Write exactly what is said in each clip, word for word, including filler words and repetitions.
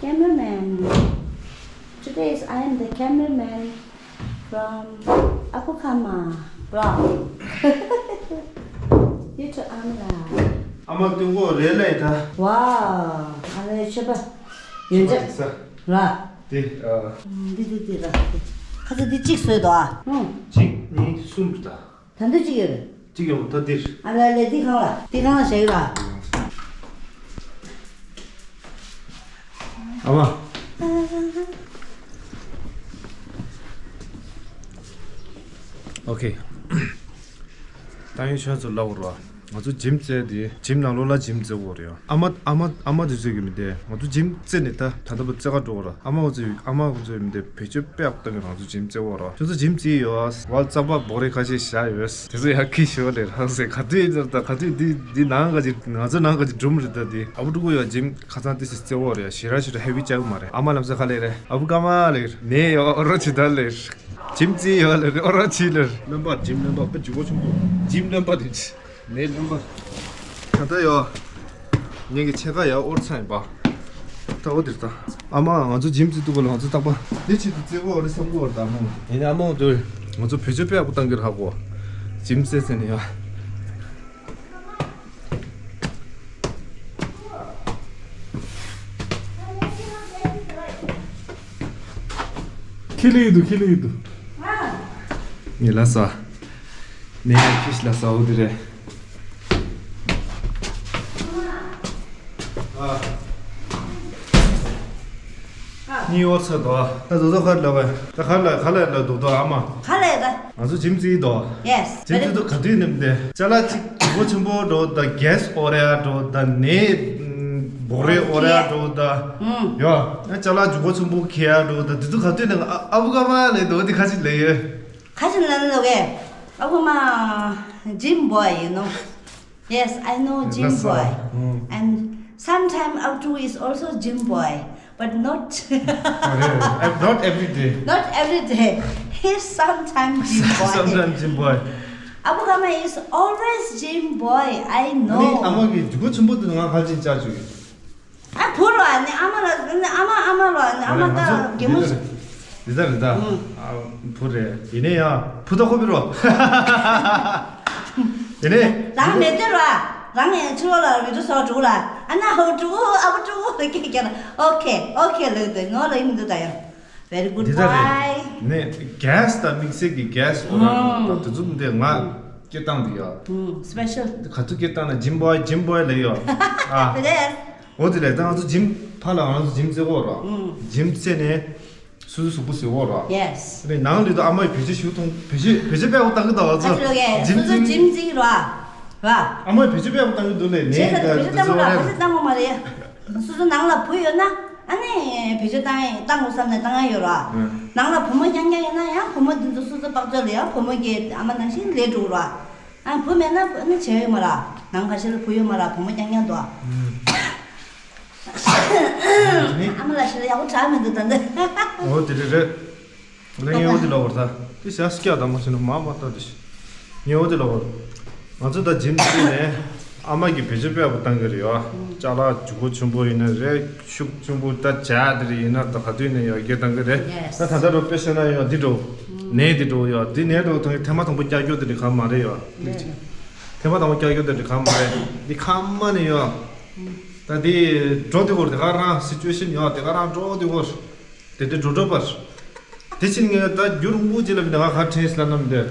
Cameraman. Today is I am the cameraman from Apukama vlog. You to Amla. ཨ་མ་སྟོན་གོ་རེད་ལས་ད། Wow. ཨ་ལས་ཆོས་པ། ཡོན་ཆབ། ས། ར། དེ། ཨ། འདི་འདི་འདི་ར། ཁ་ཚ་འདི་གཅིག་བཟོས་དོ་ཨ། ཨུ། གཅིག་གཉིས་གསུམ་རེད་ད། ད་འདི་གཅིག་ཡོད་རེད། གཅིག་ཡོང་ད་འདིར། ཨ་ལ་ལེ་འདི་གང་ལ་འདི་གང་ལ་བཞག་ཡོད་ར། ཨ་མ། ཨོ་ཁེ། ད་ཡིན་ཆོས་ཚོ་ལབ་རོགས། ང་ཚོ་ཇིམ་རྩེ་དེ་ཇིམ་ནང་ལོགས་ལ་ཇིམ་རྩེ་འོ་རེད། ཨ་མ་ཨ་མ་ཨ་མ་དེ་ཚོས་ཀྱི་མི་དེ་ང་ཚོ་ཇིམ་རྩེ་ནས་ད་ད་ལྟ་བུ་རྩེ་ག་འགྲོ་གི་ར། ཨ་མ་ང་ཚོས་ཨ་མ་ང་ཚོས་མི་དེ་བེད་སྤྱོད་དཔེ་ཡག་པོ་བཏང་གི། ང་ཚོ་ཇིམ་རྩེ་འོ་ར། ཁྱོད་ཚོ་ཇིམ་རྩེ་ཡོད་ཨ། ཝལ་རྩམ་པ་བོ་རེ་ཁ་ཤས་བཞག་ཡོད། དེ་ཚོ་ཡག་གི་ཞོ་ལེ་རང་ཟེ་ག་དུས་ཡིན་ད་ག་དུས་འདི་འདི་ནང་ག་ཅིག་ང་ཚོ་ནང་ག་ཅིག་སྒྲུང་རེད་ད། འདི་ཨ་བུ་ཕྲུ་གུ་ཡོད་ཇིམ་ཁ་ཚང་ཏི་སི་རྩེ་འོ་རེད། ཞེ་ར་ཞེ་ར་ཧེ་བི་ཅག་མ་རེད། ཨ་མ་ལམ་སེ་ཁ་ལེ་རེད། ཨ་བུ་ཀ་མ་ལེ་རེད། ནེ་ཡོ་ཨོ་རོ་ཆི་ད་ལེ་རེད། ཇིམ་རྩེ་ཡོད་ལེ་རེད། ཨོ་རོ་ཆི་ལེ་རེད། རློན་པ་ཇིམ་རློན་པ་དཔེ་ཇུ་གོ་ཆུང་པོ་ཇིམ་རློན་པ་དེ་ནེ་རློན་པ། ད་ལྟ་ཡོ། ངེད་ཀྱི་ཕྱེད་ཀ་ཡ་ཨོར་ཚ་ཡིན་པ། ད་འོ་དེར་ད། ཨ་མ་ང་ཚོ་ཇིམ་རྩེ་འདུག་ག་ལ་ང་ཚོ་རྟག་པ། འདི་ཆེད་དུ་རྩེ་གོ་རེད་བསམ་གོ་རེད་ད་ཨ་མ། ཡིན་ནའི་ཨ་མ་དེར་ང་ཚོ་བེད་སྤྱོད་དཔེ་ཡག་པོ་བཏང་གི་རེད་ཧ་གོ། ཇིམ་རྩེ་ཟེར་ནས་ཡ། ཁྱི་ལི་ཡི་འདུག་ཁྱི་ལི་ཡི་འདུག་ངས་ལ་ས། ནས་ཁྱི་ལ་ས་འོ་དེ་རེད། ཨ། གཉིས་ཨོ་ཚ་དོ། ད་དོ་དོ་ཁར་ལ་བ། ད་ཁར་ལ་ཁར་ལ་ལ་དོ་དོ་ཨ་མ། ཁར་ལ་ད། ང་ཚོ་ཇིམ་རྩེ་དོ། Yes. ཇིམ་རྩེ་དོ་ག་དུས་ནས་མི་འདི། ཅ་ལག་ཅིག་ཇུ་གོ་ཆེན་པོ་འགྲོ་ད་གེ་སི་ཨོ་རེ་ཡ་འགྲོ་ད་ནས་བོ་རེ་ཨོ་རེ་ཡ་འགྲོ་ད། ཡོ། ཅ་ལག་ཇུ་གོ་ཆེན་པོ་ཁེ་ཡ་འགྲོ་ད་དེ་ཚོ་ག་དུས་ནས་ཨ་བུ་ཀ་མ་ལས་དོ་དེ་ཁ་ཅིག་ལས་ཡོད། ཁ་ཅིག་ལ་ལོ་གེ། ཨ་བུ་མ། Gym boy, you know. Yes, I know gym boy. And sometimes Abdul is also gym boy, but not. Not every day. Not every day. He's sometimes gym boy. Sometimes gym boy. Abugama is always gym boy. I know. ཨ་མ་གི་ཇུ་གོ་ཆེན་པོ་དེ་ང་ཁ་ཅིག་བཅར་བཅུག་ཡོད། ཨ་བུ་རོ་ཨ་ནི་ཨ་མ་ལ་ཨ་མ་ཨ་མ་རོ་ཨ་ནི་ཨ་མ་ད་གེ་མོ་ཞིག་རེད་ད་རེད་ད། ཨ་བུ་རེད། ཡིན་ནའི་ཡང་བུ་ད་ཁོ་བི་རོ། ཡིན་ནའི། རང་མེད་དེ་རོ། རང་ཡང་ཕྱི་ལོགས་ལ་བི་ཌིའོ་བཟོ་འགྲོ་ར། ཨ་ན་ཧོ་འགྲོ་ཨ་བུ་འགྲོ་ལ་སྐད་རྒྱག་ན་ཨོ་ཁེ་ཨོ་ཁེ་ལོས་དེ་ངོ་ལ་ཡིན་མི་འདུག་ད་ཡང་། Very good boy. འདི་ད་རེད། ནས་གེ་སི་དང་དམིགས་བསལ་གྱི་གེ་སི་འོ་ན་ད་དུ་ཛུམ་དེ་ང་སྐད་བཏང་འདི་ཡོད། Special. ག་དུ་སྐད་བཏང་ན་ཇིམ་བོའི་ཇིམ་བོའི་ལས་ཡོད། ཨ། འོ་དེ་ལས་ད་ང་ཚོ་ཇིམ་ཕ་ལ་ང་ཚོ་ཇིམ་རྩེ་འོག་རོགས། ཇིམ་རྩེ་ནས་སུ་སུ་གཟུགས་པོ་ཟེར་འོག་རོགས། Yes. དེ་ནས་ནང་ལུས་དུ་ཨ་མའི་བེད་སྤྱོད་ཞུ་ཐུང་བེད་སྤྱོད་བེད་སྤྱོད་དཔེ་འོག་བཏང་གི་ད་བ་ཚོ་ཇིམ་ཇིམ་ཇིམ་རོགས། ར། ཨ་མའི་བེད་སྤྱོད་དཔེ་འོག་བཏང་གི་འདུག་ལས་ནས་ད་བེད་སྤྱོད་བཏང་གི་མ་རེད། སུ་སུ་ནང་ལ་བུ་ཡོད་ན་ཨ་ནི་བེད་སྤྱོད་བཏང་བཏང་དགོས་བསམ་ནས་བཏང་ཡ་ཡོད་ར། ནང་ལ་བུ་མོ་རྐྱང་རྐྱང་ཡོད་ན་ཡང་བུ་མོ་འདི་ཚོ་སོ་སོ་དཔག་ཚོད་ལ་ཡང་བུ་མོ་གི་ཨ་མ་ནང་བཞིན་ལས་འགྲོ་ར། ཨ་བུ་མེད་ན་ཨ་ནི་བྱས་ཡོད་མ་ར། ནང་ཁ་ཤས་ལ་བུ་ཡོད་མ་ར་བུ་མོ་རྐྱང་རྐྱང་འདུག་ཨ། ཨ་མ་ལ་ཤི་ལ་ཡག་པོ་དྲག་མི་འདུག་ད་འདི། འོ་དེ་རེད་རེད། ལ་ངས་འོ་དེ་ལ་བར་ད་དེ་ཤ་སྐྱ་དང་མ་ཤི་ན་མ་མ་ལྟ་དེ་ཤི། ངས་འོ་དེ་ལ་བར། ང་ཚོ་ད་ཇིམ་ཚུགས་ནས་ཨ་མ་གི་བེད་སྤྱོད་དཔེ་ཡག་པོ་བཏང་གི་རེད་ཡོ། ཅ་ལག་ཇུ་གོ་ཆུང་པོ་ཡིན་ན་རེད། ཤུགས་ཆུང་པོ་ད་བྱ་དེ་རེད་ཡིན་ན་ད་ག་དུས་ནས་ཡོ་སྐད་བཏང་གི་རེད། ད་ད་ལྟ་རོ་དཔེ་བཤད་ན་ཡོ་འདི་འགྲོ། ནས་འདི་འགྲོ་ཡོ་འདི་ནས་འགྲོ་ཐོང་ཐེངས་མ་དང་པོ་སྐྱ་སྐྱོ་དེ་རེད་ག་མ་རེད་ཡོ། ཐེངས་མ་དང་པོ་སྐྱ་སྐྱོ་དེ་རེད་ག་མ་རེད། འདི་ཁ་མ་ནས་ཡོ། ད་དེ་འགྲོ་དེ་གོ་དེ་ག་རང་སི་ཅུ་ཨེ་ཤན་ཡོད་དེ་ག་རང་འགྲོ་དེ་གོ། དེ་དེ་འགྲོ་འགྲོ་པར། དེ་ཕྱིན་ངས་ད་རྒྱུ་རིང་པོ་ཅིག་ལ་མི་དེ་ང་ག་དྲན་སི་ལ་ན་མི་དེ།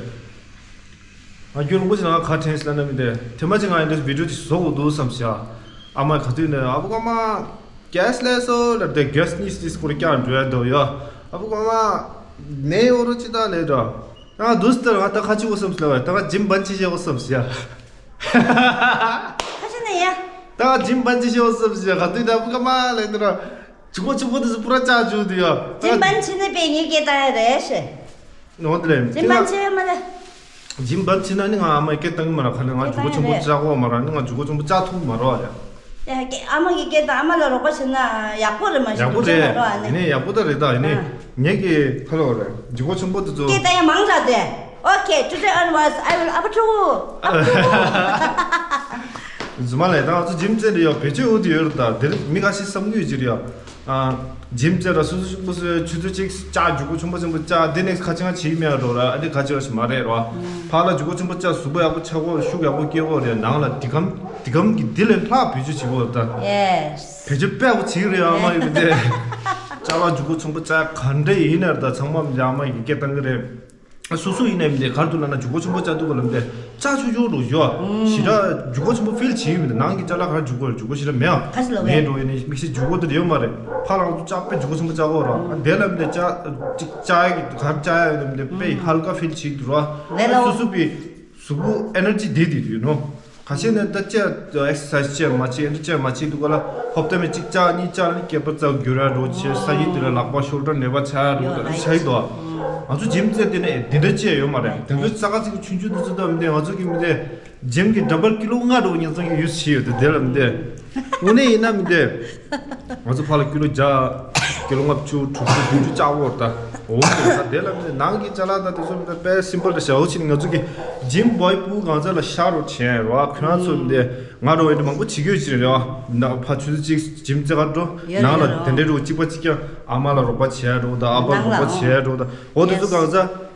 ང་རྒྱུ་རིང་པོ་ཅིག་ལ་ང་ག་དྲན་སི་ལ་ན་མི་དེ། དེ་མ་ཅིག་ང་ཡིན་དེ་བི་ཌིའོ་ཅིག་བཟོ་དགོས་འདུག་བསམ་ཤག་ཨ་མ་ག་དུས་ནས་ཨ་བུ་ཀ་མ། གེ་སི་ལས་སོ་ལ་དེ་གེ་སི་གཉིས་སི་སྐོར་བསྐྱར་འགྲོ་ཡ་འདུག་ཡ། ཨ་བུ་ཀ་མ། ནས་འོ་རོ་ཅི་ད་ལས་འགྲོ། ང་དུས་ལྟར་ང་ད་ཁ་ཆུ་འོ་བསམ་སི་ལ་བ་ད་ང་ཇིམ་བན་ཆི་བྱེད་འོ་བསམ་སི་ཡ། ཁ་ཆུ་ནས་ཡ། ད་ང་ཇིམ་བན་ཆི་བྱེད་འོ་བསམ་སི་ཡ་ག་དུས་ད་ཨ་བུ་ཀ་མ་ལས་འདི་ར། ཇུ་གོ་ཆུང་པོ་དེ་ཚོ་པུ་ར་ཅག་ཇུ་དེ་ཡོད། ཇིམ་བན་ཆི་ནི་པའི་ངེད་སྐད་བཏང་ཡ་རེད་ཤེ། ནོ་དེ་ལས། ཇིམ་བན་ཆི་ཡོད་མ་རེད། ཇིམ་བན་ཆི་ན་ནི་ང་ཨ་མའི་སྐད་བཏང་གི་མ་ར་ཁ་ལས་ང་ཇུ་གོ་ཆུང་པོ་ཅག་གོ་མ་ར་ནི་ང་ཇུ་གོ་ཆུང་པོ་ཅག་ཐུབ་མ་རོགས་ཡ། ཡ་ཨ་མ་གི་སྐད་དང་ཨ་མ་ལ་རོགས་པ་བྱེད་ན་ཡག་པོ་རེད་མ་ཞིག་ཡག་པོ་རེད། ཡིན་ནི་ཡག་པོ་ད་རེད་ད་ཡིན་ནི། ངེད་ཀྱི་ཁ་ལོ་རེད་ཇུ་གོ་ཆུང་པོ་དེ་ཚོ། སྐད་བཏང་ཡ་མང་དྲགས་དེ། Okay, today onwards, I will up to, up to. རྫུན་མ་ལས་ད་ང་ཚོ་འཇིམ་རྩེ་རེད་ཡོ། བེད་སྤྱོད་འུ་དུ་ཡོད་རེད། ད་དེར་མི་ཁ་ཤས་བསམ་གྱི་ཡོད་ཀྱི་རེད་ཡོ། ཨ། འཇིམ་རྩེ་ར་སོ་སོ་སོ་སོའི་ཆུ་ཚོད་གཅིག་ལྕགས་རྒྱུག་ཁུག་ཆུང་པོ་ཆུང་པོ་ལྕགས་དེ་ནས་ཁ་ཆེ་ང་བྱེད་མེད་འགྲོ་ར། ཨ་དེ་ཁ་ཆེ་བ་ཞིག་མ་རེད་ར། ཕར་ལ་རྒྱུག་ཁུག་ཆུང་པོ་ལྕགས་གཟུགས་པོ་ཡག་པོ་ཆགས་གོ། ཤུགས་ཡག་པོ་སྐྱེ་གོ་རེད། ནང་ལ་འདི་གམ་འདི་གམ་གྱི་འདི་ལས་ལྷག་བེད་སྤྱོད་བྱེད་གོ་ད། ཡེས། བེད་སྤྱོད་དཔེ་ཡག་པོ་བྱེད་ཀྱི་རེད་ཨ་མ་ཡོད་དེ། ལྕགས་ལ་རྒྱུག་ཁུག་ཆུང་པོ་ལྕགས་ག་འདྲ་ཡིན་ནར་ད་ཚང་མ་ཨ་མ་ཡི་གི་སྐད་བཏང་གི་རེད། སོ་སོ་ཡིན་ནའི་མི་འདི་གར་དུ་ལ་ན་རྒྱུག་ཁུག་ཆུང་པོ་ལྕགས་འདུག་ག་ལ་མི་འདི་ལྕགས་ཆུ་ཆུ་རུ་ཡོ། ཞི་ར་རྒྱུག་ཁུག་ཆུང་པོ་ཕིལ་བྱེད་ཡོད་མི་འདི། ནང་གི་ལྕགས་ལ་གར་རྒྱུག་གོ་རྒྱུག་གོ་ཞི་ར་མེད་ཨ། ཁ་ཤས་ལ་ངས་འགྲོ་ཡིན་ནི་མིག་ཤེས་རྒྱུག་གོ་དེ་ཡོད་མ་རེད། ཕ་ལ་ང་ཚོ་ལྕགས་དཔེ་རྒྱུག་ཁུག་ཆུང་པོ་ལྕགས་གོ་ར། ཨ་དེ་ལ་མི་འདི་ལྕགས་ཅིག་ལྕགས་ཡ་གི་གར་ལྕགས་ཡ་ཡོད་མི་འདི་དཔེ་ཧལ་ཀ་ཕིལ་བྱེད་འདུག་ར། ལས་ལ་སོ་སོ་པའི་གཟུགས་པོ་ཨེ་ནར་ཇི་དེ་དེ་ཡོད་ནོ། ཁ་ཤས་ནས་ད་ཅི་ཨེག་སར་སའི་ཛི་ཅི་མ་བྱེད་ཨེ་འདྲ་ཅི་མ་བྱེད་འདུག་ག་ལ། ཧོབ་ཏེ་མེད་གཅིག་ལྕགས་གཉིས་ལྕགས་ནི་སྐེད་པ་རྩ་འགྱུར་ཡ་རོ་ཆེ་ས་ཡི་དེ་ལ་ལག་པ་ཤོལ་ཌར་ནད་པ་ཆགས་ཡ་རོ་ད་ཆགས་ཡི་དོ། ང་ཚོ་འཇིམ་རྩེ་དེ་ནས་དེ་འདྲ་ཅི་ཡོད་མ་རེད། དེ་ཚོ་ས་ཁ་ཚིག་ཆུང་ཆུང་དེ་ཚོ་ད་མི་འདི་ང་ཚོ་གི་མི་འདི་འཇིམ་གི་ཌ་བལ་ཀི་ལོ་ལྔ་རོ་ཉེན་ཚང་གི་ཡུས་བྱས་ཡོད་དེ་དེ་ལ་མི་འདི། དངོས་གནས་ཡིན་ན་མི་འདི། ང་ཚོ་ཕར་ལ་ཀི་ལོ་བརྒྱ། ཀི་ལོ་ལྔ་བཅུ་དྲུག་ཅུ་བདུན་ཅུ་ལྕགས་འོར་ད། འོ་དེ་ད་དེ་ལ་མི་ནང་གི་ཅ་ལག་ད་དེ་ཚོ་མི་ད་དཔེ་སིམ་པལ་ད་ཤ་འོ་ཕྱིན་ང་ཚོ་གི་ཇིམ་བོའི་པུ་གང་ཚ་ལ་ཤ་རོ་ཆེན་རོ། ཁོ་རང་ཚོ་མི་འདི་ང་རོ་འདི་མང་པོ་བྱེད་ཀྱི་ཡོད་ཅི་རེད་རོ། ན་ཕ་ཆུ་ཚོད་གཅིག་ཇིམ་རྩེ་ག་འགྲོ། ཡོད་ནང་ལ་རེད་དེ་འདྲའི་རོ་གཅིག་པ་གཅིག་ཀྱང་ཨ་མ་ལ་རོགས་པ་བྱེད་ཡ་རོ་ད་ཨ་ཕ་ལ་རོགས་པ་ཨོ་བྱེད་ཡ་རོ་ད། འོ་དེ་ཚོ་གང་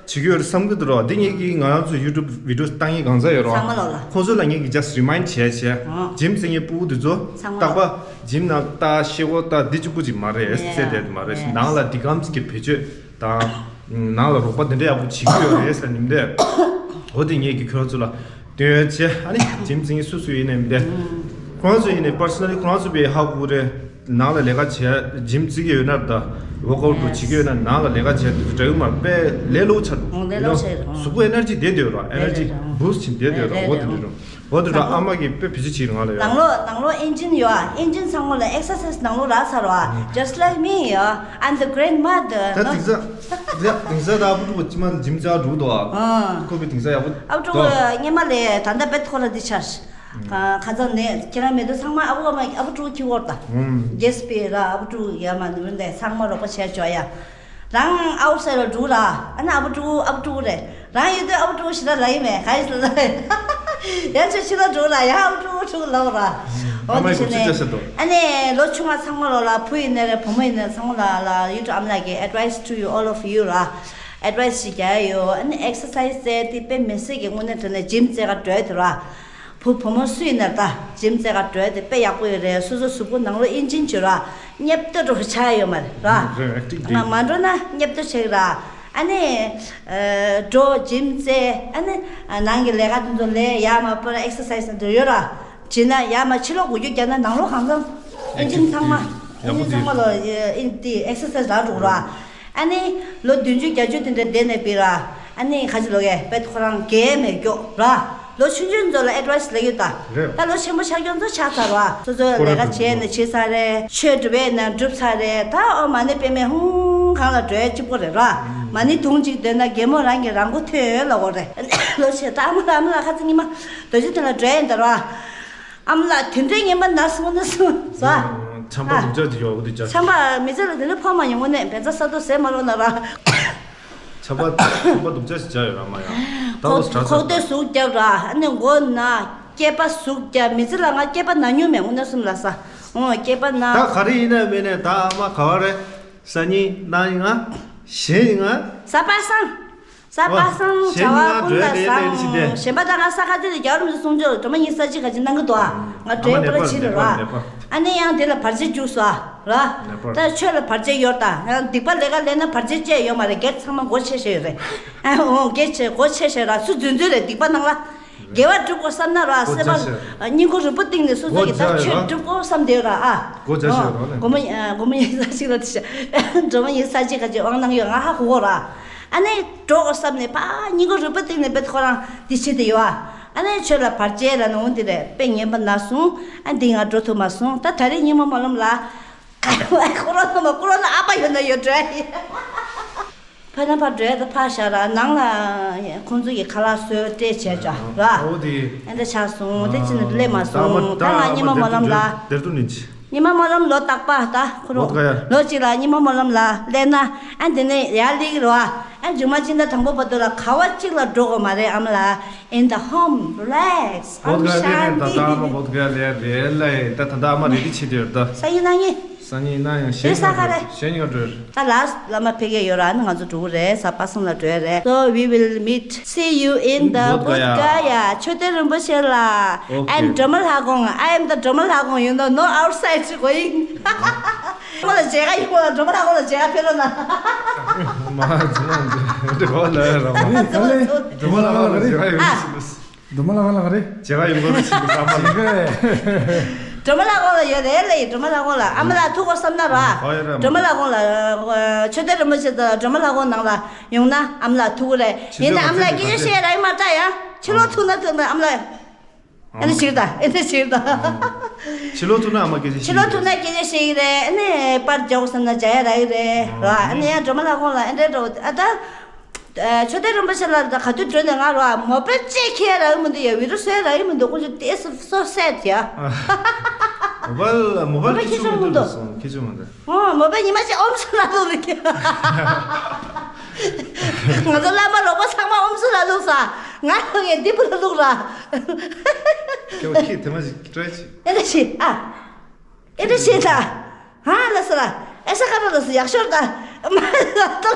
ཚ་བྱེད་ཀྱི་ཡོད་རེད་བསམ་གྱི་འདུག་རོ། འདི་ངེད་ཀྱིས་ང་རང་ཚོ་ཡུ་ཊུབ་བི་ཌི་ཡོ་བཏང་ཡིན་གང་ཚ་ཡོད་རོ། ཚང་མ་ལོག་ལ། ཁོང་ཚོ་ལ་ངེད་ཀྱིས་just remind་བྱས་བྱས། ཨོ། ཇིམ་རྩེ་མཁན་ཕྲུ་གུ་དེ་ཚོ་ཚང་མ་རྟག་པ་ཇིམ་ནང་ལྟ་ཤེས་གོ་ལྟ་འདི་གཅིག་པུ་ཅིག་མ་རེད་ཟེར་དེ་མ་རེད། ནང་ལ་འདི་གམ་ཅིག་གི་བེད་སྤྱོད་དང་། ནང་ལ་རོགས་པ་འདི་འདྲ་ཡག་པོ་བྱེད་ཀྱི་ཡོད་རེད་ཟེར་ནི་མི་འདུག་འོ་དེ་ངེད་ཀྱིས་ཁྱོད་ཚོ་ལ་སྟོན་ཡ་བྱས། ཨ་ནི་ཇིམ་རྩེ་མཁན་སུ་སུ་ཡིན་ནའི་མི་འདུག་ཁོ་རང་ཚོ་ཡིན་ནའི་པར་སོ་ནལ་ལི་ཁོ་རང་ཚོ་པའི་ཧ་གོ་གི་རེད། ནང་ལ་ལས་ཀ་བྱས་ཇིམ་རྩེ་གི་ཡོད་ན་ད། ཝོག་ཨའུཊ་འགྲོ་བྱེད་ཀྱི་ཡོད་ན་ནང་ལ་ལས་ཀ་བྱས་དུས་ཚོད་འདྲ་གི་མ་རེད། དཔེ་ལས་སླ་པོ་ཆགས་འདུག་ཨོ་ལས་སླ་པོ་ཆགས་ཡོད་རེད། ཨོ། གཟུགས་པོ་ཨེ་ནར་ཇི་བསྡད་བསྡད་ཡོད་ར། ཨེ་ནར་ཇི་རེད་རེད། ཨོ། བུ་སི་ཊི་ཕྱིན་བསྡད་བསྡད་ཡོད་ར། རེད་འོ་དེ་འདྲ་རེད། ཨ་མ་གིས་དཔེ་བེད་སྤྱོད་བྱེད་ཀྱི་རེད་ང་ལ་ཡོད། ནང་ལོགས་ནང་ལོགས་ཨིན་ཇིན་ཡོད་ཨ། ཨིན་ཇིན་ཚང་མ་ལ་ཨེག་སར་སའིཛ་ནང་ལོགས་རག་ཚར་རོ་ཨ། Just like me ཡོད། I'm the grandmother ད་no། དེང་སང་དེ་དེང་སང་ད་ཨ་བུ་ཕྲུག་ཅི་མ་ཇིམ་རྩེ་འགྲོ་འདུག་ཨ། ཨ། ཁོ་པའི་དེང་སང་ཡག་པོ་ཨ་བུ་ཕྲུག་འདུག་སྔོན་མ་ལས་ད་ལྟ་བེད་ཁོ་ལ་འདི་ཆར། ཁ་ཁ་ཚང་ནས་ཁྱེད་རང་མེད་དུས་ཚང་མ་ཨ་བུ་ཨ་མ་ཨ་བུ་ཕྲུག་ཁྱི་བོར་ད། རྒྱས་པའི་ར་ཨ་བུ་ཕྲུག་ཡ་མ་ནི་མི་འདས་ཚང་མ་རོགས་པ་བྱས་ཆོག་ཡ། རང་ཨའུཊ་སའིཌ་ལ་འགྲོ་ར། ཨ་ནི་ཨ་བུ་ཕྲུག་ཨ་བུ་ཕྲུག་རེད། རང་ཡོད་དུས་ཨ་བུ་ཕྲུག་ཞེ་དྲག་ལ་ཡིན་མེད་ག་ཡིན་ཟེར་ལ། ཡང་ཆོས་ཕྱི་ལ་འགྲོ་ར་ཡང་ཨ་བུ་ཕྲུག་ཨ་བུ་ཕྲུག་ལ་འོ་ར། འོ་ཨ་མ་དེ་ཡི་བྱས་གོ་ཚུལ་ནས་ཅི་ཟེར་འདུག་ཨ་ནི་ལོ་ཆུང་བ་ཚང་མ་ལོ་ལ་བུ་ཡིན་ནའི་རེད་བུ་མོ་ཡིན་ནའི་ཚང་མ་ལ་ལ་ཡུ་ཊུབ་ཨ་མ་ལགས་ཀྱི་advice to you all of you ར། advice ཞིག་རྒྱག་ཡ་ཡོད། ཨ་ནི་ཨེག་སར་སའིཛ་རྩེ་དེ་དཔེ་མི་སྲིད་ཀྱི་དངོས་གནས་དྲང་གནས་ཇིམ་རྩེ་ག་འགྲོ་ཡ་དེ་ར། བུ་བུ་མོ་སུ་ཡིན་ན་ད་ཇིམ་རྩེ་ག་འགྲོ་ཡ་དེ་དཔེ་ཡག་པོ་ཡོད་རེད། སོ་སོ་གཟུགས་པོ་ནང་ལོགས་ཨིན་ཇིན་བྱོས་ར། སྙབ་ཏོ་འགྲོ་གི་ཆགས་ཡོད་མ་རེད་ར། རེད་ཨེག་ཊིབ་ང་རེད། མ་འགྲོ་ན་སྙབ་ཏོ་བྱེད་གི་ར། ཨ་ནི་འགྲོ་ཇིམ་རྩེ་ཨ་ནི་ནང་གི་ལས་ཀ་དེ་ཚོ་ལས་ཡག་མ་པོ་ར་ཨེག་སར་སའིཛ་འདི་ཡོད་ར། བྱེད་ན་ཡག་མ་ཕྱི་ལོགས་འགུལ་སྐྱོད་རྒྱག་ན་ནང་ལོགས་གང་འཚམ་ཨིན་ཇིན་ཚང་མ་ཨིན་ཇིན་ཚང་མ་ལོ་ཨིན་དེ་ཨེག་སར་སའིཛ་རག་འགྲོ་གི་ར། ཨ་ནི་ལོ་བདུན་ཅུ་བརྒྱད་ཅུ་དེ་འདྲ་བསྡད་ནས་པི་ར། ཨ་ནི་ཁ་ཅིག་ལོ་གས་པད་ཁོ་རང་རྒས་མེད་མགྱོགས་ར། ལོ་ཆུང་ཆུང་ཚོ་ལ་ཨེ་ཌ་ཝའི་སི་ལབ་ཡོད་ད། རེད། ད་ལོ་ཆེན་པོ་ཆགས་ཀྱོང་ཚོ་ཆགས་ཚར་བ། སོ་སོ་ལས་ཀ་བྱས་ནས་བྱས་ཚར་རེད། ཆོས་སྒྲུབ་པས་ན་སྒྲུབ་ཚར་རེད། ད་ཨོ་མ་ཎི་དཔེ་མེད་ཧུང་གང་ལ་འགྲོ་ཡ་གཅིག་པོ་རེད་ར། མ་ཎི་དུང་གཅིག་འདོན་ན་རྒན་མོ་རང་གི་རང་མགོ་ཐོན་ཡོད་ལ་འོ་རེད། ལོ་ཆེ་ད་ཨ་མ་ལ་ཨ་མ་ལ་ཁ་ཚིག་ཉི་མ་རྡོ་རྗེ་གདན་ལ་འགྲོ་ཡ་ཡིན་ད་ར། ཨ་མ་ལགས་དེ་འདྲའི་ངན་པ་ན་སོང་ན་སོང་ཟ། ཆམ་པ་སྡུག་ཅག་ཅིག་ཡོད་འདི་ཅག་ཆམ་པ་མི་ཚེ་ལ་དེ་འདྲ་ཕོག་མ་མྱོང་། དངོས་གནས་བན་ཚ་ས་རྡོ་ཟས་མ་རོགས་ན་ར། ཆམ་པ་ཆམ་པ་སྡུག་ཅག་ཅིག་ཅག་ཡོད་ར་མ་ཡ། ད་ཁོག་ཁོག་སྟོད་ཟུག་རྒྱབ་ར། ཨ་ནི་མགོ་ན། སྐེད་པ་ཟུག་རྒྱབ། མི་ཚེ་ལ་ང་སྐེད་པ་ན་མྱོང་མེད། དངོས་གནས་གསུམ་ལ་ས། ཨོ་སྐེད་པ་ན། ད་ག་རེ་ཡིན་ན་མིན་ནས་ད་ཨ་མ་ག་བ་རེད། སང་ཉིན་གནངས་ཡིན་ང་། གཞེས་ཡིན་ང་། གཟའ་པ་སངས། གཟའ་པ་སངས་བྱ་བ་ཀུན་ལ་བཟང་། གཞན་པ་ད་ང་ས་ཁ་དེ་ལ་རྒྱལ་བ་རིན་པོ་ཆེ་གསུང་ཆོས་སྒྲོལ་མ་ཉི་ཤུ་རྩ་གཅིག་ག་ཅིག་གནང་གི་འདུག་ཨ་ང་གྲོས་པར་ཕྱིན་རེད་བ། ཨ་ནི་ཡང་དེ་ལ་བར་ཆད་བཅུག་སོ་ར། ད་ཆོས་ལ་བར་ཆད་ཡོད་ད། ཡང་སྡིག་པ་ལས་ཀ་ལས་ན་བར་ཆད་བཅས་ཡོད་མ་རེད། སྒེར་ཚང་མ་སྒོ་ཕྱེ་བྱས་ཡོད་རེད། ཨོ་སྒེར་ཆེ་སྒོ་ཕྱེ་བྱས་ར། སུ་རྫུན་རྫུན་རེད་སྡིག་པ་གནང་ལ། དགེ་བ་སྒྲུབ་དགོས་བསམ་ན་ར། སེམས་པ་སྙིང་ཁུང་རུས་པ་གཏིང་ནས་སོ་སོ་གི་ད་ཆོས་སྒྲུབ་དགོས་བསམ་བསྡད་ཡོད་ར་ཨ། སྒོ་བྱ་ཤོད་རོགས་ནས། སྒོ་མོ་སྒོ་མོ་ཡིན་ས་ཅིག་ལ་དེ་ཤ་སྒྲོལ་མ་ཡིན་ས་ཅིག་ག་ཅིག་དབང་གནང་ཡོད་ང་ཧ་གོ་གོ་ར། ཨ་ནི་འགྲོ་དགོས་བསམ་ནས་ཕ་སྙིང་ཁུང་རུས་པ་གཏིང་ནས་བེད་ཁོ་རང་འདི་བྱེད་དེ་ཡོད་ཨ། ཨ་ནི་ཆོས་ལ་བར་ཆད་ལ་ནོར་འདི་རེད། དཔེ་ངན་པ་ན་སོང་། ཨ་འདི་ང་འགྲོ་ཐུབ་མ་སོང་། ད་ད་རེས་སྙིང་མ་མ་ལོམ་ལ། ཁོ་རང་ནང་མ་ཁོ་རང་ནང་ཨ་ཕ་ཡོད་ན་ཡོད་འགྲོ་ཡ་ཡིན། ཕ་ན་ཕ་འགྲོ་ཡ་ད་ཕ་ཤ་ར་ནང་ལ་ཁོང་ཚོ་གི་ཁ་ལག་བཟོས་སྤྲད་བྱས་ཅག་ར། ཨོ་དེ། ཨེ་འདྲ་ཆགས་སོང་། དེ་ཅི་ནས་སླེབས་མ་སོང་། ད་ང་སྙིང་མ་མ་ལོམ་ལ། དེར་དུ་ནི་ཅི། ཉི་མ་སྨོན་ལམ་ལོ་རྟག་པ་ད་ཁོ་རང་བོད་ག་ཡ། ལོ་གཅིག་ལ་ཉི་མ་སྨོན་ལམ་ལ་སླེབས་ན་ཨ་འདི་ནས་ཡར་སླེབས་ཀྱི་རེད་བ། ཨ་མཇུག་མ་སྤྱི་ཟླ་དང་པོ་བར་དུ་ལ་ག་བ་གཅིག་ལ་འགྲོ་དགོས་མ་རེད་ཨ་མ་ལགས། In the home, relax. བོད་ག་ལས་རེད། ད་ད་ཨ་མ་བོད་ག་ལས་རེད་ལ། ད་ད་ད་ཨ་མ་རེ་རེ་བྱེད་དེ་ཡོད་ད། སང་ཉིན་གནངས་ཉིན། སང་ཉིན་གནངས་ཉིན་གཞེས་ཉིན་འགྲོ། གཞེས་ཉིན་འགྲོ། ད་ལགས་བླ་མ་ཕེབས་ཀྱི་ཡོད་ར། ཨ་ནི་ང་ཚོ་འགྲོ་གི་རེད། གཟའ་པ་སངས་ལ་འགྲོ་ཡ་རེད། So we will meet, see you in the Bodh Gaya. Bodh Gaya. མཆོད་རྟེན་རིན་པོ་ཆེ་ལ། Okay. I am Dromalagon. I am the Dromalagon, you know, no outside going. ཁོ་ལ་མཇལ་ཁ་ཡོང་བ། སྒྲོལ་མ་ལགས་ཁོ་ལ་མཇལ་ཁ་ཕེབས་རོགས་གནང་། མ་ཚོ་མ་འདི་འདི་གོ་ལ་ར་མ། ཚོ་ཚོ། སྒྲོལ་མ་ལགས་ལ་མཇལ་ཁ་ཡོང་ཞིག་སྒྲོལ་མ་ལགས་ལ་ག་རེ། མཇལ་ཁ་ཡོང་དགོས་ཞིག་བསམ་པ་ལ། སྒྲོལ་མ་ལགས་ཁོ་ལ་ཡོད་རེད་ལེ། སྒྲོལ་མ་ལགས་ཁོ་ལ་ཨ་མ་ལགས་ཐུག་གོ་བསམ་ན་ར། ཨོ་ཡོད་ར་མ། སྒྲོལ་མ་ལགས་ཁོ་ལ་མཆོད་རྟེན་རིན་པོ་ཆེ་དང་སྒྲོལ་མ་ལགས་ཁོ་ནང་ལ་ཡོང་ན་ཨ་མ་ལགས་ཐུག་གི་རེད། ཡིན་ན་ཨ་མ་ལགས་སྐད་ཆ་བཤད་ར་ཡོད་མ་རེད་ཡ། ཕྱི་ལོགས་ཐུག་ན་ཐུག་ན་ཨ་མ་ལགས། ཨ་ནི་ཕྱིར་ད། ཨ་ནི་ཕྱིར་ད། ཕྱི་ལོགས་ཐུག་ན་ཨ་མ་སྐད་ཆ་བཤད་ཕྱི་ལོགས་ཐུག་ན་སྐད་ཆ་བཤད་ཀྱི་རེད། ཨ་ནི་པར་རྒྱག་དགོས་བསམ་ན་རྒྱག་ཡ་རག་གི་རེད་ར། ཨ་ནི་ཡང་སྒྲོལ་མ་ལགས་ཁོང་ལ་ཨེ་འདྲས་འགྲོ་ཨ་ད། མཆོད་རྟེན་རིན་པོ་ཆེ་ལ་ད་ག་དུས་འགྲོ་ནས་ང་ར་མོ་པེ་ཅེ་ཁྱེར་རག་གི་མི་འདུག་ཡ། བི་ཌི་ཡོ་བཟོ་ཡ་རག་གི་མི་འདུག་ཁོང་ཚོ་དེ་སོ་སོ་སེད་ཡ། མོ་པལ་མོ་པལ་ཁྱེར་ཆོག་མི་འདུག་སོང་ཁྱེར་ཆོག་མི་འདུག་ཨོ་མོ་པལ་ཉི་མ་ཅིག་ཨོམ་སྲུ་ལ་ལུག་རེད། ང་ཚོ་བླ་མ་རོགས་པ་ཚང་མ་ཨོམ་སྲུ་ལ་ལུག་ས། ང་ལ་ངས་འདི་པུ་ལ་ལུག་ར། ཁྱེད་ཁྱེད་དེ་མ་ཞིག་ཊ་རའི་བྱེད། ཨེ་འདྲ་ཞིག་ཨ། ཨེ་འདྲ་ཞིག་ད། ཧ་ལ་ས་ལ། ཨེ་ས་ཁ་ར་ལ་ས་ཡག་ཤོར་ད། མ་ལ་ཏོ།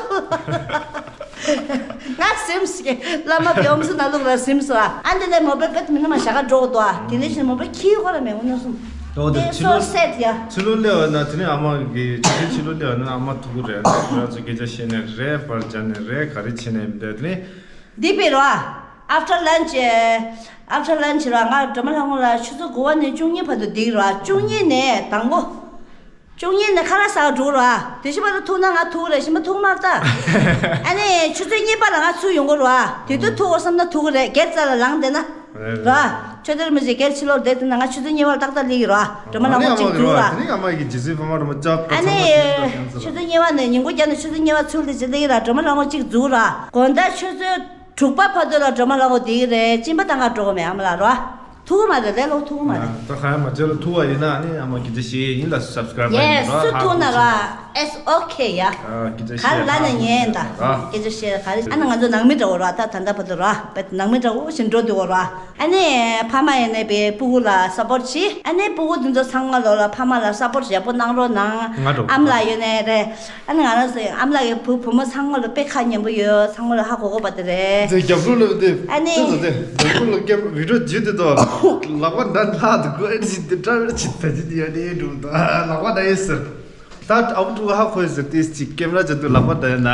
ང་སིམ་སི་ཀེ་བླ་མ་བེའུ་སི་ན་ལུག་ལ་སིམ་སི་ལ། ཨ་འདི་ནས་མོ་པེ་པེ་མི་ན་མ་ཞག་ག་འགྲོ་གོ་ཏོ་ཨ། དེ་ནས་ཕྱིན་མོ་པེ་ཁྱི་ཁོ་ར་མེད་འོ་ན་སུམ། ཨོ་དེ་དེ་ཕྱི་སོ་ལོ་སེད་ཡ། ཕྱི་ལོ་སླེབས་པ་ན་དེ་ནས་ཨ་མ་གི་ཕྱི་ཕྱི་ལོ་སླེབས་པ་ན་ཨ་མ་ཐུག་གི་རེད། ང་ཚོ་སྐད་ཆ་བཤད་ནས་རེད། པར་རྒྱག་ནས་རེད། ག་རེ་བྱེད་ནས་མི་འདུག་དེ་ནས། འདི་པའི་རོ། After lunch, after lunch རོ། ང་སྒྲོལ་མ་ལྷ་ཁང་ལ་ཆུ་ཚོད་དགུ་པ་ནས་བཅུ་གཉིས་བར་དུ་འདུག་རོ། བཅུ་གཉིས་ནས་དང་པོ། བཅུ་གཉིས་ནས་ཁ་ལག་ཟ་ག་འགྲོ་རོ། དེ་བཞིན་པ་ལ་ཐུག་ན་ང་ཐུག་རེད། ཞིམ་པ་ཐུག་མ་རེད་ད། ཨ་ནི་ཆུ་ཚོད་གཉིས་པ་ལ་ང་ཚུར་ཡོང་གི་རོ། དེ་དུས་ཐུག་གོ་བསམ་ན་ཐུག་གི་རེད། སྒེར་རྩ་ལ་ལངས་བསྡད་ན། རེད་རེད། ར། ཆོས་དར་མི་བྱེད་སྒེར་ཕྱི་ལོགས་བསྡད་དེ་ན་ང་ཆུ་ཚོད་གཉིས་པར་ཏག་ཏག་སླེབས་ཀྱི་ར། སྒྲོལ་མ་ལྷ་ཁང་གཅིག་འཛུགས་ར། དེ་ནི་ཨ་མ་གི་རྗེས་སུ་ཕ་མ་རོ་མ་ཅག་ཨ་ནི། ཚང་མ་ཆུ་ཚོད་གཉིས་པ་ནས་ཉིན་གུང་རྒྱབ་ནས་ཆུ་ཚོད་གཉིས་པ་ཚུར་སླེབས་བྱེད་སླེབས་ཀྱི་ར། སྒྲོལ་མ་ལྷ་ཁང་གཅིག་འཛུགས་ར། དགོང་དག་ཆུ་ཚོད་དྲུག་པ་བར་དུ་ལ་སྒྲོལ་མ་ལྷ་ཁང་བསྡད་ཀྱི་རེད། གཅིན་པ་བཏང་ག་འགྲོ་གི་མེད་ཨ་མ་ལགས་ར། ཐུག་གི་མ་རེད་ལས་སློག་ཐུག་གི་མ་རེད། ད་ག་ཡ་མ་བྱས་ལ་ཐུག་པ་ཡིན་ན་ཨ་ནི་ཨ་མ་སྐད་ཆ་བཤད་ཡིན་ལ་སབ་སི་ཀ་རབ་ཡེ་སི་སུ་ཐུག་ན་ར། It's okay ཡ། ཨ་སྐད་ཆ་བཤད་ག་ལ་ན་ཉན་ད། ཨ་སྐད་ཆ་བཤད་ག་རེ་ཨ་ན་ང་ཚོ་ནང་མི་འདྲ་བོ་ར། ད་ད་ལྟ་བར་དུ་ར་བེད་ནང་མི་འདྲ་བོ་ཞིག་འགྲོ་འདུག་གོ་ར། ཨ་ནི་ཕ་མ་ཡིན་ནའི་པའི་སྤུ་གུ་ལ་སབ་པོར་ཊི་བྱེད། ཨ་ནི་སྤུ་གུ་འདི་ཚོ་ཚང་མ་ལོ་ལ་ཕ་མ་ལ་སབ་པོར་ཊི་ཡག་པོ་གནང་རོགས་གནང་། ང་འགྲོ་ཨ་མ་ལགས་ཡོད་ནའི་རེད། ཨ་ནི་ང་རང་ཚོ་ཨ་མ་ལགས་ཀྱི་བུ་བུ་མོ་ཚང་མ་ལ་དཔེ་ཁ་ཉན་པོ་ཡོད། ཚང་མ་ལ་ཧ་གོ་གོ་བ་དེ་རེད། དེ་རྒྱབ་ལོགས་ལ་དེ་ཨ་ནི་དེ་ཚོ་དེ་རྒྱབ་ལོགས་ལ་ཀེམ་བི་ཌིའོ་བརྒྱུད་དེ་དོ་ལག་པ་འདྲ་ལྷག་དེ་དགོས་ཨེ་ཅི་དེ་འདྲ་ཅི་ད་ཅི་དེ་ཡ་དེ་འགྲོ་ད་ལག་པ་འདྲ་ཡེ་ཟེར། ད་ཨ་བུ་ཕྲུག་ཧ་གོ་ཡེ་ཟེར་ཏེ་ཅིག་ཀེམ་ར་བརྒྱབ་དུས་ལག་པ་འདྲ་ཡེ་ན་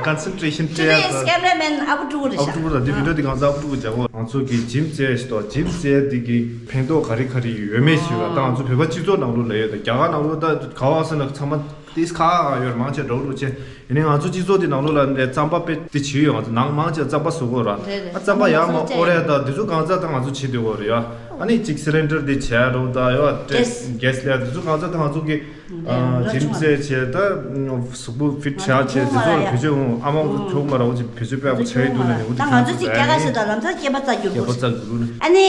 ཀོན་སེན་ཊི་རེ་ཤན་སྤྲད་ཡ་ད། ཀེམ་ར་མེན་ཨ་བུ་ཕྲུག་རེད་ཤག་ཨ་བུ་ཕྲུག་ར་དེ་བི་ཌིའོ་དེ་གང་ཟག་ཨ་བུ་ཕྲུག་རྒྱག་གོ་ང་ཚོ་གི་ཇིམ་རྩེ་ཞིག་དོ་ཇིམ་རྩེ་དེ་གི་ཕན་ཐོགས་ག་རེ་ག་རེ་ཡོད་མེད་ཞིག་ལ་ད་ང་ཚོ་བོད་པ་སྤྱི་ཚོགས་ནང་ལོགས་ལ་ཡོད་ད་རྒྱ་གར་ནང་ལོགས་ད་ག་བ་སེ་ན་ཚང་མ། ཏིས་ཁ་ཡོད་མང་ཆེ་འགྲོ་རུ་ཆེ། ཡིན་ནའི་ང་ཚོ་སྤྱི་ཚོགས་དེ་ནང་ལོགས་ལ་འདྲ་རྩམ་པ་དཔེ་དེ་བྱེད་ཡོད། ང་ཚོ་ནང་མང་ཆེ་རྩམ་པ་བཟོ་གོ་ར། རེད་རེད། ཨ་རྩམ་པ་ཡག་མ་ཨོ་རེད་ད་དེ་ཚོ་གང་ཚ་ད་ང་ཚོ་བྱེད་འདོད་གོ་རེད་ཡ། ཨ་ནི་གཅིག་སི་ལིན་ཌར་དེ་བྱས་རོགས་ད་ཡོད་ཏེ་གེ་སི་ལས་དེ་ཚོ་གང་ཚ་ད་ང་ཚོ་གི་ཇིམ་རྩེ་བྱས་ད་གཟུགས་པོ་ཕིཊ་བྱ་བྱས་དེ་ཚོ་བེད་སྤྱོད་ཨ་མ་ཚོ་ཁྱོག་མ་ར་འོ་ཅིག་བེད་སྤྱོད་དཔེ་ཡག་པོ་བྱས་ཡོད་འདུག་ལ་ནི་འོ་དེ་ད་ང་ཚོ་གཅིག་རྒྱ་གར་ཞིག་ད་ལམ་སང་སྐྱེས་པ་རྩ་རྒྱུག་དགོས་སྐྱེས་པ་རྩ་རྒྱུག་ལུགས་ནི། ཨ་ནི་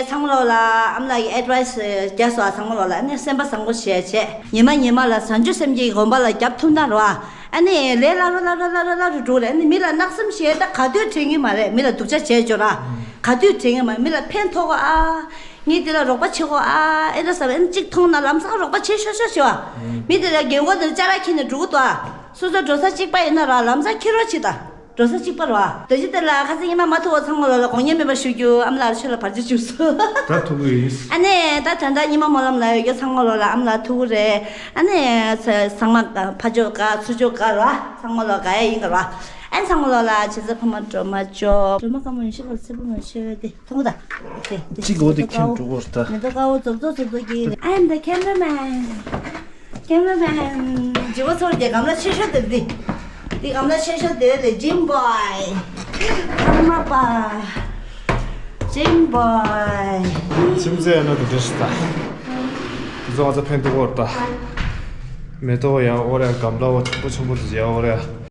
ཚང་མ་ལོག་ལ་ཨ་མ་ལགས་ཀྱི་ཨེ་ཌི་ཝའི་སི་རྒྱག་སོ་ཨ་ཚང་མ་ལོག་ལ་ཨ་ནི་སེམས་པ་བཟང་པོ་བྱས་བྱས། ཉི་མ་ཉི་མ་ལ་བྱང་ཆུབ་སེམས་བསྐྱེད་ཀྱི་དགོན་པ་ལ་རྒྱབ་ཐུབ་ན་རོ། ཨ་ནི་ལས་སླ་རུ་སླ་རུ་སླ་རུ་སླ་རུ་འགྲོ་རེད། ཨ་ནི་མི་ལ་གནག་སེམས་བཤད་ད་ག་དུས་དྲན་གྱི་མ་རེད། མི་ལ་སྡུག་ཅག་བྱས་འཇོག་ར་ག་དུས་དྲན་གྱི་མ་རེད། མི་ལ་ཕན་ཐོགས་གོ་ཨ། ངས་དེ་ལ་རོགས་པ་བྱེད་གོ་ཨ་ཨེ་འདྲ་ཟེར་བ་ཨ་ནི་གཅིག་མཐོང་ན་ལམ་སང་རོགས་པ་བྱེད་ཤོག་ཤོག་བྱེད་བ། མི་དེ་ལ་རྒན་གོག་དེ་ལ་ཅ་ལག་ཁྱེར་ནས་འགྲོ་གི་འདུག་ཨ། སོ་སོ་འགྲོ་ས་གཅིག་པ་ཡིན་ན་ར་ལམ་སང་ཁྱེར་རོགས་བྱེད་ད། འགྲོ་ས་གཅིག་པ་ར། དེ་བཞིན་དེ་ལ་ཁ་སང་ཉི་མ་མ་ཐུག་པ་ཚང་མ་ལོག་ལ་དགོངས་ཉན་མེད་པ་ཞུ་རྒྱུ་ཨ་མ་ལགས་ཁྱོད་ལ་བར་ཆད་བྱུང་སོང་། ད་ཐུག་གི་ཡིན། ཨ་ནི་ད་ད་ལྟ་ཉི་མ་སྨོན་ལམ་ལ་ཡོད་རྒྱུ་ཚང་མ་ལོག་ལ་ཨ་མ་ལགས་ཐུག་གི་རེད། ཨ་ནི་ཚ་ཚང་མ་ཕ་ཇོ་དགའ་ཚུར་ཇོ་དགའ་ར་ཚང་མ་ལོག་དགའ་ཡ་ཡིན་ག་ར། ཨ་ནི་ཚང་མ་ལོག་ལ་བྱེད་ས་ཕ་མ་སྒྲོལ་མ་ཇོ་སྒྲོལ་མ་དཀར་མོ་ཡིན་ཤི་ལ་ཚེ་ཕ་མ་ཆེ་བས་དེ་མཐོང་གི་ད། དེ་དེ་གཅིག་འོ་དེ་ཁྱིམ་འགྲོ་གོ་ད། མེ་ཏོག་དཀར་པོ་རྫོགས་རྫོགས་རྫོགས་རྫོགས་ཀྱི། I am the cameraman. Cameraman. ཇི་བོ་ཚོར་གྱི་གམ་ལ་ཆེ་ཤོས་དེ་འདི། འདི་གམ་ལ་ཆེ་ཤོས་དེ་ལས་ཇིམ་བྷོའི། ཨ་མ་པ། ཇིམ་བྷོའི། ཁྱིམ་མཚེས་ཡིན་ན་དེ་འདྲ་ཞིག་ད། འདི་ཚོ་ང་ཚོ་ཕན་ཐོགས་ཡོད་ད། མེ་ཏོག་ཡང་འོ་རེད། གམ་ལ་འོ་ཆེན་པོ་ཆེན་པོ་དེ་ཡང་འོ་རེད།